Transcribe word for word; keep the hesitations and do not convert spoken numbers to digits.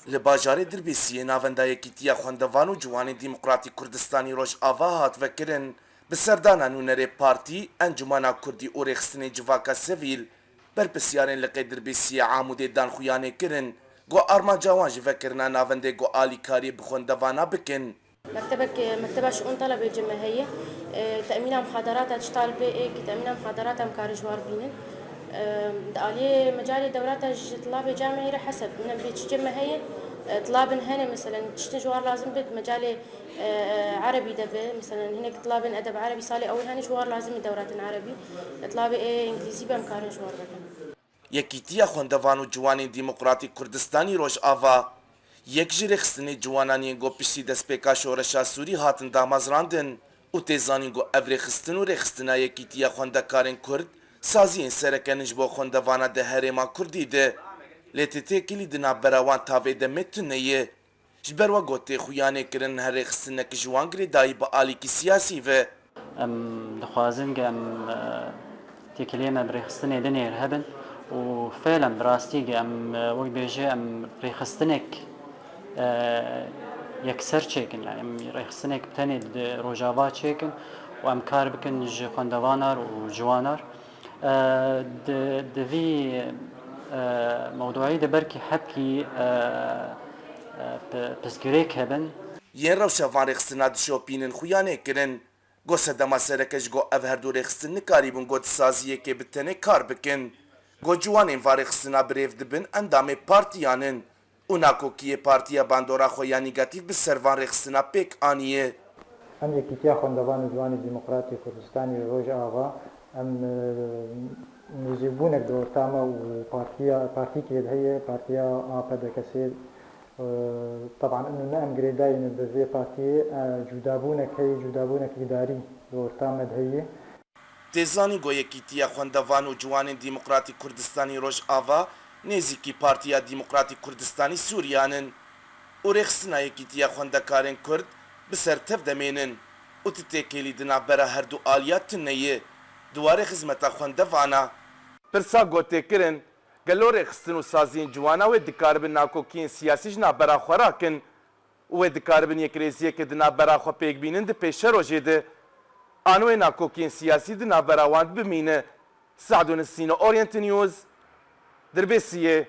Li bajarê Dirbêsiyê navenda Yekîtiya Xwendevan û Ciwanên Demokratîk Kurdistanî Rojava hat vekirin. Bi serdana nûnerê partî, Encûmena Kurdî û rêxistinê civaka sivîl, berpirsiyarên liqê Dirbêsiyê Amûdê dan xuyanê kirin ku armanca wan ji vekirina navendê ku alîkariyê bi xwendevana bikin. Mektebek, mekteba şiûn talebê cime heye. E, temîna muhadarata tişta li bê ê ki temîna muhadarata em karin ji war bînin. E, di aliyê mecalê dewrata ji tilabê camehî re heseb. Min em bê çi cime heye. E, tilabin hene, meselen, tiştin ji war lazim bit, mecalê, e, e, erebî de be. Meselen, hinek tilabên edeb erebî salê ewil hene ji war lazim in dewratin erebî. E, tilabê ê îngilîzî be em karin ji war vekin. Yekîtiya Xwendevan û Ciwanên Demokratîk Kurdistanî Rojava yek ji rêxistinê ciwanan yên ku piştî destpêka şoreşa Sûrî hatin damezrandin û tê zanîn ku ev rêxistin û rêxistina Yekîtiya Xwendekarên Kurd saziyên sereke in ji bo xwendevana di herêma Kurdî de. Lê ti têkilî di navbera wan tavê demê tune ye. Ji ber we got tê xuyanê kirin her rêxistinek ji wan girêdayî bi alîkî siyasî ve. Em dixwazin ke em, e, têkiliyê me bi rêxistinê dinê re hebin û fêlen bi rastî ke em, e, wek bêje em rêxistinek, e, yekser çêkin. Yani em rêxistinek bi tenê di Rojava çêkin û em kar bikin ji xwendevanar û ciwanar. E, di, di vî, e, mewduî de belkî hebkî, e, e, pi-, pirsgirêk hebin. Yên rewşa van rêxistina dişopînin xuyanê kirin. Got sedema sereke ji got ev her du rêxistin nikarîbûn got saziyekê bi tenê kar bikin. Got ciwanên van rêxistina birêv dibin endamê partiyan in. Û nakokiyê partiya bandora xwe ya negatîf bi ser van rêxistina pêk aniye. Em Yekîtiya Xwendevan û Ciwanê Demokratî Kurdistanî Rojava, em, e, nêzîkbûnek di orta me û partiya, partîkê de heye, partiya A P D K S, e, teban ino ne em girêdayî ne bi vê partiyê, e, cudabûnek heye, cudabûnek îdarî di orta me de heye. Tê zanîn ku Yekîtiya Xwendevan û Ciwanên Demokratîk Kurdistanî Rojava nêzîkî Partiya Demokratîk Kurdistanî Sûriyan in û rêxistina Yekîtiya Xwendekarên Kurd bi ser tev demênin û ti têkêlî di navbera her du aliya tune ye di warê xizmeta xwendevana. Pirsa ku tê kirin, gelo rêxistin û saziyên ciwana wê dikaribin nakokiyên siyasî ji navbera xwe rakin? Û wê dikaribin yekrêziyeke di navbera xwe pêk bînin di pêşerojê de. An wê nakokiyên siyasî di navbera wan bimîne. Sado Nisîne, Orient News, Dirbêsiyê.